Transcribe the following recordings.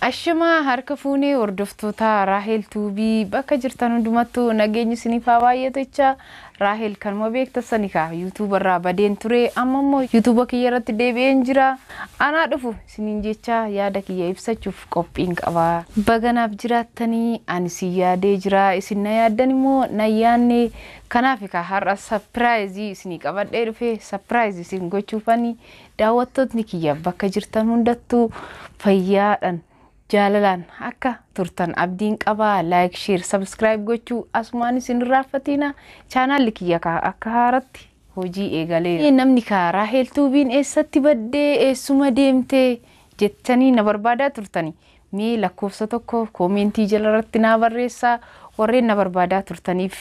Ashamaa harka fuunee hordoftoota Raahel Tuubii bakka jirtan hundumattuu nageenyi isiniif haa baay'atu jecha Raahel kanuma beektan kaa yuutuuba irraa badeen ture amma immoo yuutuuba kiyya irratti deebi'een jira. Anaa dhufu isiniin jecha yaada kiyya ibsachuuf qophiin qaba. Baganaaf jiraattanii ani si yaadee jira isin na yaaddan immoo na yaanne kanaaf kaa har'a sapiraayizii isinii qabadhee dhufe sapiraayizii isin gochuufani daawwattootni kiyya bakka jirtan hundattuu fayyaadhaan jaalalaan akka turtan abdiin qabaa laayik sheer sabskiraayib gochuu asumaan isin irraanfatina chaanaalli kiyya akka haaratti hojii eegalee. Namni kaa Raahel Tuubiin eessatti baddee eessuma deemtee jettanii na barbaadaa turtani. Mee lakkoofsa tokko koomentii jalarratti naa barreessaa warreen na barbaadaa turtaniif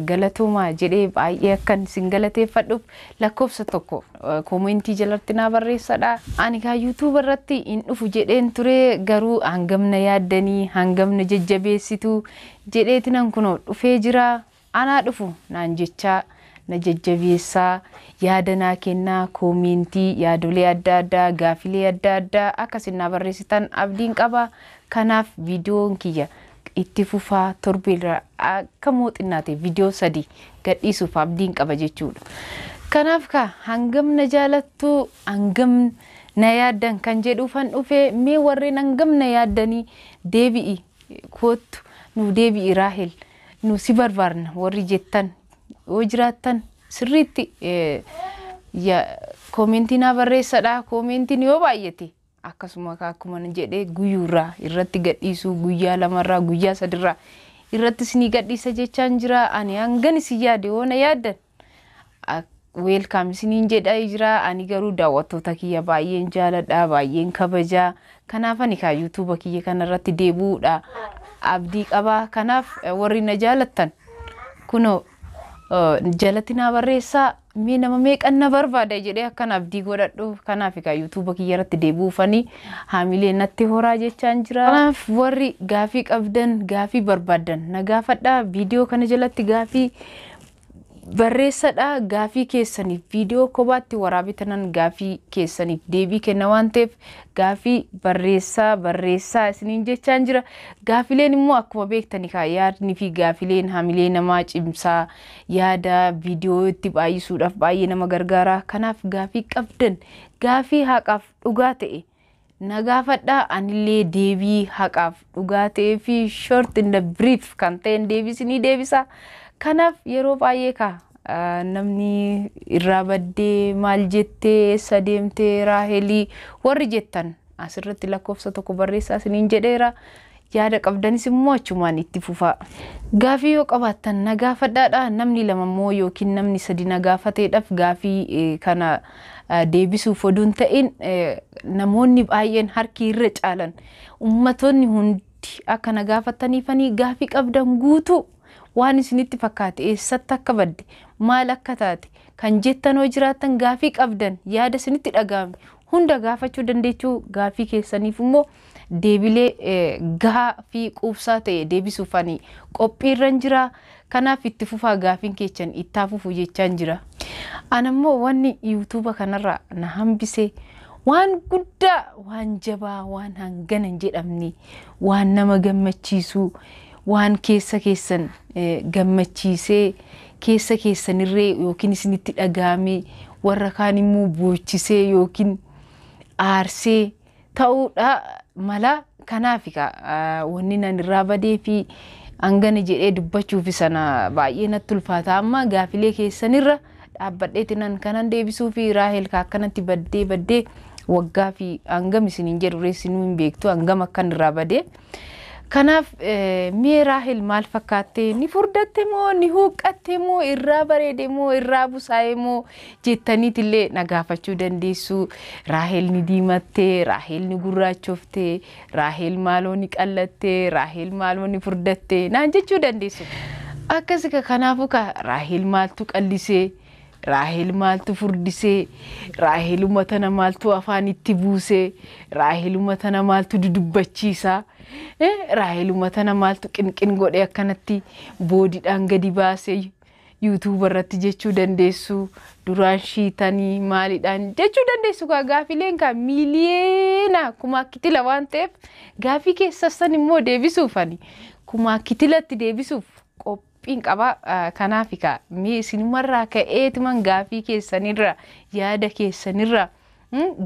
galatoomaa jedhee baay'ee akkan isin galateeffadhuuf lakkoofsa tokko koomentii jalatti naa barreessadha. Ani kaa yuutuuba irratti hin dhufu jedheen ture garuu hangamna yaaddanii hangamna jajjabeessitu jedheetinan kunoo dhufee jira. Anaa dhufu naan jechaa na jajjabeessaa yaada naa kennaa koomentii yaadolee adda addaa gaafilee adda addaa akkasin naa barreessitan abdiin qaba. Kanaaf viidiyoon kiyya itti fufaa torbeerra akka mooxinnaate viidiyoo 3 gadhiisuuf abdiin qaba jechuudha. Kanaaf kaa hangam na jaalattu hangam na yaaddan kan jedhuufan dhufe mee warreen hangam na yaaddanii deebi'i koottu nu deebi'i Raahel nu si barbaarna warri jettan yoo jiraattan sirriitti koomentii naa barreessadha. Koomentiin yoo baay'ate akkasuma akkuma jedhee guyyuurraa irratti gadhiisuu guyyaa lamarraa guyyaa sadirraa irratti isinii gadhiisa jechaan jira. Ani hangan isin yaade yoo na yaaddan weelkaam isiniin jedhaa jira. Ani garuu daawwattoota kiyya baay'een jaaladha baay'een kabajaa. Kanaaf ani kaa yuutuuba kiyya kanarratti deebi'uudha abdii qabaa. Kanaaf warri na jaalattan kunoo jalatti naa barreessaa mee nama meeqan na barbaada jedhee akkan abdii godhadhu. Kanaaf egaa yuutuuba kiyya irratti deebi'uufanii haamilee natti horaa jechaan jira. Kanaaf warri gaafii qabdan gaafii barbaaddan na gaafadhaa. Viidiyoo kana jalatti gaafii barreessadha. Gaafii keessaniif viidiyoo kophaatti waraabitanan gaafii keessaniif deebii kenna waan ta'eef gaafii barreessaa barreessaa isiniin jechaan jira. Gaafileen immoo akkuma beektani kaa yaadni fi gaafileen hamilee namaa cimsaa yaada viidiyoo itti baay'isuudhaaf baay'ee nama gargaara. Kanaaf gaafii qabdan gaafii haqaaf dhugaa ta'e na gaafadhaa. Anillee deebii haqaaf dhugaa ta'ee fi short in the brief kan ta'een deebii isinii deebisa. Kanaaf yeroo baay'ee kaa namni irraa baddee maal jettee eessa deemtee Raahelii warri jettan asirratti lakkoofsa tokko barreessaa isiniin jedheera. Yaada qabdanis immoo achumaan itti fufaa. Gaafii yoo qabaattan na gaafadhaadha. Namni lama immoo yookiin namni sadi na gaafateedhaaf gaafii kana deebisuuf oduu hin ta'in namoonni baay'een harki irra caalan ummatoonni hundi akka na gaafataniifanii gaafii qabdan guutuu waan isinitti fakkaate eessatti akka badde maal akka taate kan jettan hoo jiraattan gaafii qabdan yaada isinitti dhaga'ame hunda gaafachuu dandeechuu gaafii keessaniif immoo deebilee gahaa fi quubsaa ta'e deebisuuf ani qophiirran jira. Kanaaf itti fufaa gaafiin keessan ittaa fufu jechaan jira. Ana immoo wanni yuutuuba kanarraa na hambise waan guddaa waan jabaa waan hangana hin jedhamne waan nama gammachiisu waan keessa keessan gammachiisee keessa keessanirree yookiin isinitti dhaga'ame warra kaan immoo boochisee yookiin aarsee ta'uudha mala. Kanaaf wanni nan irraa badee fi hangana jedhee dubbachuuf sana baay'ee natti ulfaata. Amma gaafilee keessanirra dhaabbadheeti nan kanan deebisuu fi Raahel akkanatti baddee baddee waggaa fi hangam isiniin jedhu reessinuu hin beektu hangam akkan irraa badee. Kanaaf mee Raahel maal fakkaattee ni furdatte moo ni huuqqatte moo irraa bareede moo irraa busaa'e moo jettaniitillee na gaafachuu dandeessu. Raahel ni diimattee, Raahel ni gurraachoftee, Raahel maaloo ni qallattee, Raahel maaloo ni furdattee naan jechuu dandeessu. Akkasi kanaafuu ka Raahel maaltu qallisee, Raahel maaltu furdisee, Raahel uummata maaltu afaan itti buusee, Raahel uummata maaltu dudubbachiisaa, Raahel uummata maaltu qinqin godhee akkanatti boodiidhaan gadi baasee YouTube irratti jechuu dandeessu, duraan shiitanii maaliidhaan jechuu dandeessu. Kaa gaafileen kaa miiliyeena kumaa kitila waan ta'eef gaafii keessan immoo deebisuufani kumaa kitilatti deebisuuf qophiin qaba. Kanaaf kaa mee isinumarraa ka'eetuman gaafii keessanirraa, yaada keessanirraa,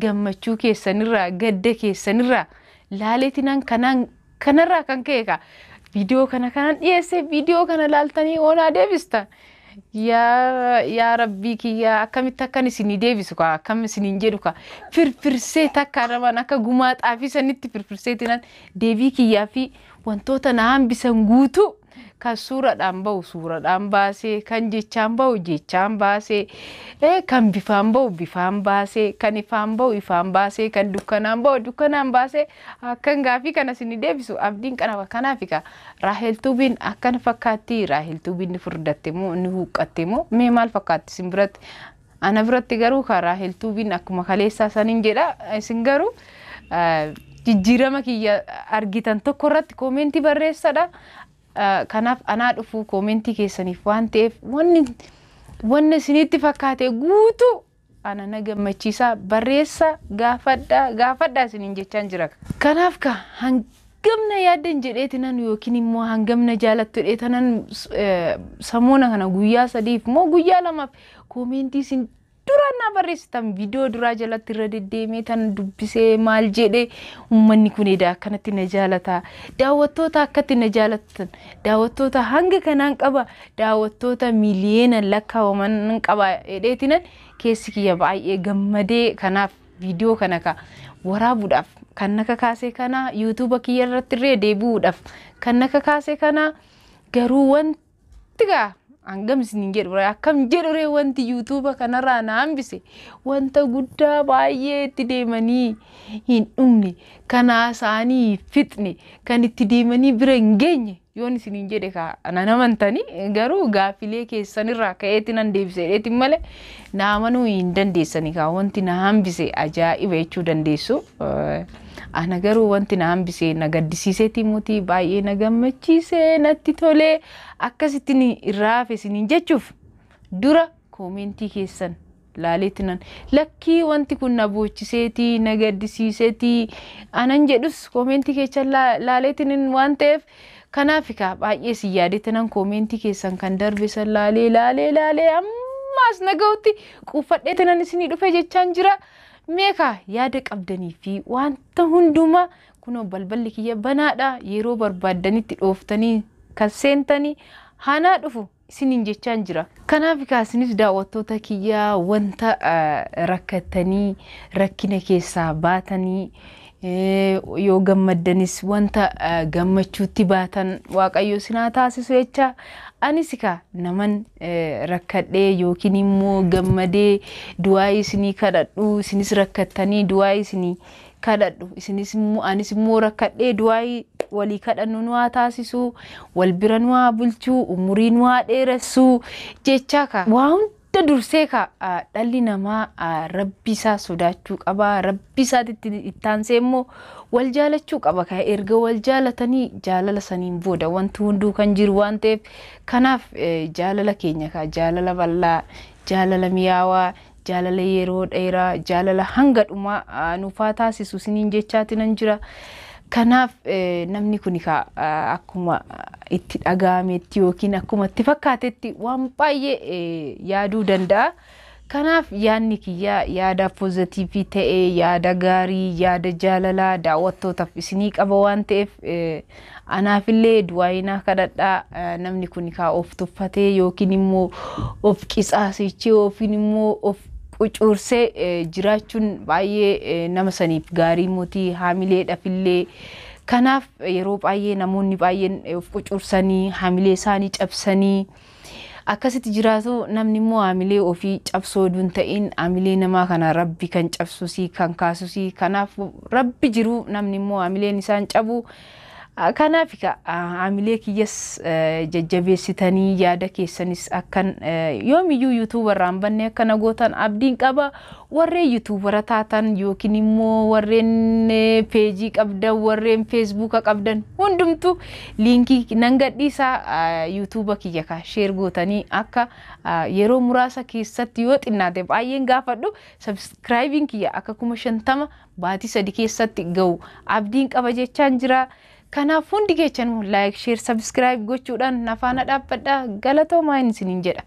gammachuu keessanirraa, gadda keessanirraa laaleetinan kanaan kanarraa kan ka'e kaa viidiyoo kana kanan dhiyeesse. Viidiyoo kana laaltanii oonaa deebistan. Yaa rabbii kiyyaa, akkamitti akkan isinii deebisu kaa, akkam isiniin jedhu kaa, firfirsee takka namaan akka gumaa xaafii sanitti firfirseetinan deebii kiyyaa fi wantoota na hambisan guutuu, kan suuraadhaan bahu suuraadhaan baasee, kan jechaan bahu jechaan baasee, kan bifaan bahu bifaan baasee, kan ifaan bahu ifaan baasee, kan dukkanaan bahu dukkanaan baasee akkan gaafii kana isinii deebisu abdiin qaba. Kanaaf kaa Raahel Tuubiin akkana fakkaatti. Raahel Tuubiin ni furdatte moo ni huuqqatte moo mee maal fakkaatti isin biratti? Ana biratti garuu kaa Raahel Tuubiin akkuma kaleessaa saniin jedha. Isin garuu jijjiirama kiyya argitan tokko irratti koomentii barreessadha. Kanaaf anaa dhufuu koomentii keessaniif waan ta'eef wanni isinitti fakkaate guutuu ana na gammachiisaa, barreessa, gaafadhaa gaafadhaa isiniin jechaan jira. Kanaaf ka hangamna yaaddan jedheetinan yookiin immoo hangamna jaalattu jedheetanan samoona kana guyyaa 3f moo guyyaa 2f koomentii isin duraan naa barreessitan viidiyoo duraa jalatti irra deddeemee tan dubbisee maal jedhee, uummanni kun edaa akkanatti na jaalata, daawwattoota akkatti na jaalatan, daawwattoota hanga kanaan qaba, daawwattoota miiliyoona lakkaa'aman qaba jedheetinan keessi kiyya baay'ee gammadee. Kanaaf viidiyoo kana ka waraabuudhaaf kan na kakaase kana, yuutuuba kiyya irratti illee deebi'uudhaaf kan na kakaase kana. Garuu wanti gaa hangam isiniin jedhu, akkam jedhu, wanti yuutuuba kanarraa na hambise wanta guddaa baay'ee itti deemanii hin dhumne, kan haasa'anii hin fixne, kan itti deemanii bira hin geenye yoon isiniin jedhe kaa nan amantanii? Garuu gaaffilee keessanirraa ka'eeti nan deebise jedheetiin malee na amanuu hin dandeessanii. Kaa wanti na hambise ajaa'iba jechuu dandeessu. Ana garuu wanti na hambise na gaddisiiseeti muti, baay'ee na gammachiise, natti tolee akkasittiin irraa hafe isiniin jechuuf dura koomentii keessan laaleetinan lakkii wanti kun na boochiseeti, na gaddisiiseeti anan jedhus koomentii keessan laaleetiin waan ta'eef, kanaaf kaa baay'ee si yaadeetinan koomentii keessan kan darbe san laalee laalee laalee ammaas na gahutti quuffadheetinan isinii dhufe jechaan jira. Meekaa yaada qabdanii fi wanta hundumaa kunoo balballi kiyya banaadha, yeroo barbaaddanitti dhooftanii kan seentanii hanaa dhufu isiniin jechaan jira. Kanaaf isinis daawwattoota kiyyaa wanta rakkattanii rakkina keessaa baatanii, yoo gammaddanis wanta gammachuutti baatan Waaqayyo isinaa taasisu jecha. Anis kaa naman rakkadhee yookiin immoo gammadee du'aa isinii kadhadhu, isinis rakkattanii du'aa isinii kadhadhu, isinis immoo anis immoo rakkadhee du'aa walii kadhannu nu haa taasisu, wal bira nu haa bulchuu, umurii nu haa dheeressu jechaa. Ka waa hunda dursee ka dhalli namaa rabbi isaa sodaachuu qaba. Rabbi isaatti ittaansee immoo wal jaalachuu qaba. Ka erga wal jaalatanii jaalala saniin booda wanti hunduu kan jiru waan ta'eef, kanaaf jaalala keenya ka jaalala bal'aa, jaalala mi'aawaa, jaalala yeroo dheeraa, jaalala hanga dhumaa nuufaa taasisu isiniin jechaati nan jira. Kanaaf namni kun akkuma itti dhaga'ametti yookiin akkuma itti fakkaatetti waan baay'ee yaaduu danda'a. Kanaaf yaadni kiyyaa yaada poozitiivii ta'e, yaada gaarii, yaada jaalalaa daawwattootaaf isinii qaba waan ta'eef anaafillee du'aayinaa kadhadhaa. Namni kun kaa of tuffatee yookiin immoo of qisaasechee yookiin immoo of qucuursee jiraachuun baay'ee nama saniif gaarii mootii haamileedhaafillee. Kanaaf yeroo baay'ee namoonni baay'een of qucuursanii haamilee isaanii cabsanii akkasitti jiraatu. Namni immoo haamilee ofii cabsoo oduu hin ta'in, haamilee namaa kana rabbi kan cabsusii kan kaasusii. Kanaaf rabbi jiru namni immoo haamileen isaan cabu. Kanaaf haamilee kiyyas jajjabeessitanii yaada keessanis akkan yoomiyyuu yuutuubarraa hin banne akkana gootan abdiin qaba. Warreen yuutuubara taatan yookiin immoo warreen peejii qabdan, warreen feesbuuka qabdan hundumtu liinkii nan gadhiisaa, yuutuuba kiyya ka sheer gootanii akka yeroo muraasa keessatti, yoo xinnaate baay'een gaafadhu, sabskraayibiin kiyya akka 50,000 baatii 3 keessatti ga'u abdiin qaba jechaan jira. Kanaaf hundi keessanuu laayik, sheer, sabskiraayib gochuudhaan na faana dhaabbadhaa. Galatoomaa isiniin jedha.